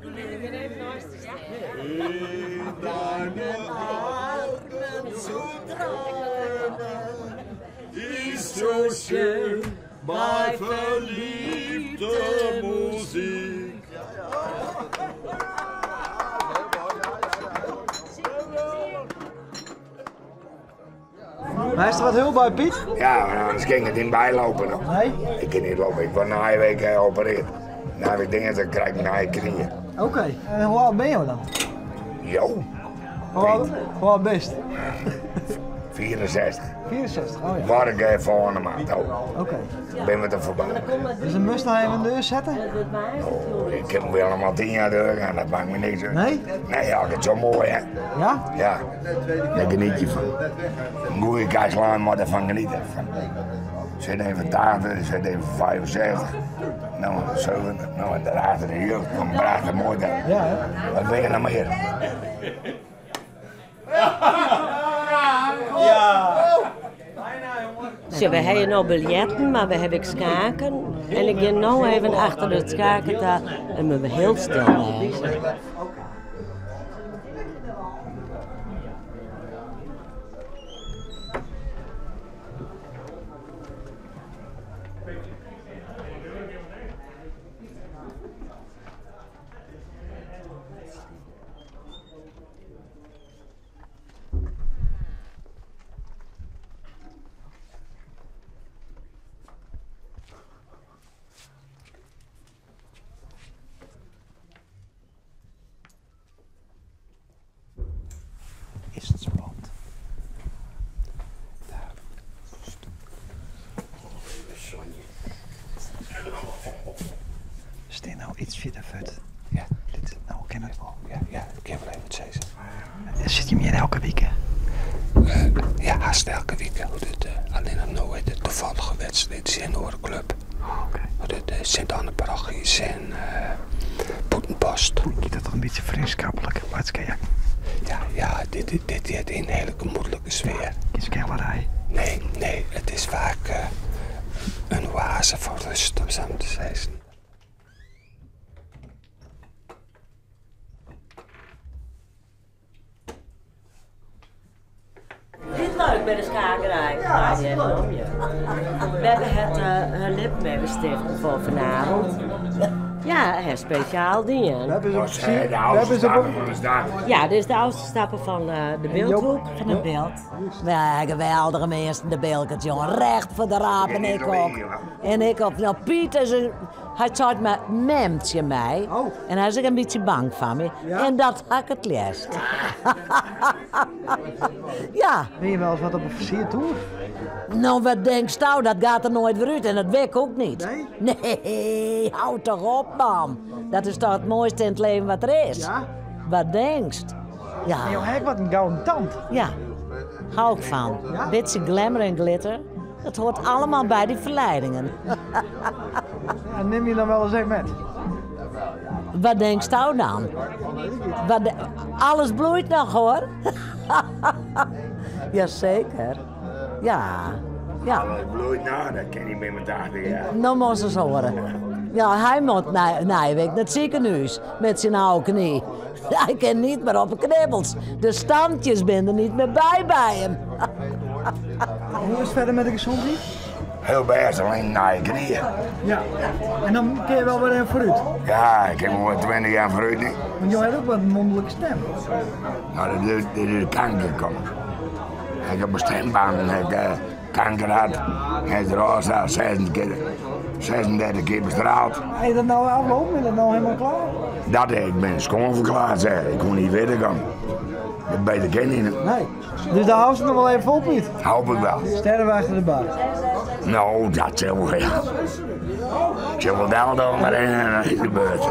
In deine Armen zu träumen ist so schön bei verliebter Musik. Hast der wat help by, Piet? Ja, want anders kin ik it net bylopen. Nee? Ik kin net lopen. Ik word nije week geopereerd. Nije week dinsdei krij ik nije knieën. Oké. En hoe âld binne jo dan? Jo? Hoe âld, hoe âld bist? 64. 64, oh ja. Word ik volgende maand ook. Oké. Ben we er voorbij. Dus dan moest nog even de deur zetten? Oh, ik heb wel allemaal 10 jaar deur gaan, dat maakt me niks uit. Nee? Nee, ja, het is zo mooi hè. Ja? Ja, daar geniet je van. Een goede kaarslaan moet ervan genieten. Van, zit even 80, zit even 65. Nou, 70, nou en daarachter de jeugd, dan prachtig mooi daar. Ja, hè? Wat wil je nou meer? Zo, we hebben nou biljetten, maar we hebben schaken. En ik ga nou even achter het schaken daar en me heel stil wezen. Is het spannend? Steen nou iets verder voort. Ja. Dit, nou, ik ken het wel. Ja, ja, ik heb wel even het zeggen. Zit je meer elke week? Ja, haast elke week. Het, alleen nog nooit de toevallige wedstrijd in de club. Oké. De Sint-Anne-parochie en Poetenpost. Ik dat toch een beetje vriendschappelijk. Maar het is Ja, ja, dit, dit, dit heeft een hele gemoedelijke sfeer. Is kellerij? Nee, nee, het is vaak een oase van rust, om zo te zeggen. Dit leuk bij de schakerij. Ja, leuk. We hebben het uh, lip voor vanavond. Ja, het speciaal dingen. We hebben ze op Was, de oudste stappen van de stad. Ja, dit is de oudste stappen van de beeldhoek. Van het beeld. Ja, geweldige mensen, de Bilkert, jongen. Recht voor de raap en ik ook. En ik ook. Nou, Piet is een... Hij zei me, memt je mij. Oh. En hij is ook een beetje bang van me. Ja? En dat had ik het liefst. ja. Ben je wel eens wat op een versiertour? Nou, wat denk je nou? Dat gaat er nooit weer uit en dat weet ik ook niet. Nee? Nee, houd toch op, man. Dat is toch het mooiste in het leven wat er is? Ja? Wat denkst? Ja. En joh, hek wat een gouden tand. Ja, hou ik van. Ja? Beetje glamour en glitter. Dat hoort allemaal bij die verleidingen. Ja, neem je dan wel eens een met? Wat denk je nou dan? Wat alles bloeit nog hoor. Jazeker. Ja. Ja. Alles bloeit nou, dat ken ik met mijn 80 jaar. Nou moet ze eens horen. Ja, hij moet naar week naar het ziekenhuis met zijn oude knie. Hij kan niet meer op de knibbels. De standjes zijn er niet meer bij hem. Hoe is het verder met de gezondheid? Heel best, alleen naar je knieën. Ja. En dan kun je wel weer even vooruit. Ja, ik heb wel 20 jaar vooruit niet. Want jij hebt ook wat een mondelijke stem. Nou, dat is, dat is kanker komen. Ik heb een stembaan en ik kanker had. Hij is er al 36 keer, 36 keer bestraald. Heb je dat nou afgelopen? Is dat nou helemaal klaar? Dat ik ben schoonverklaard, zeg. Ik kon niet verder gaan. Dat beter ken ik niet. Nee. Dus daar houdt ze nog wel even vol, Piet? Hoop ik wel. Sterren we achter de baan. Nou, dat zal wel. Ik zal wel daar dan maar in en dan is het gebeurd.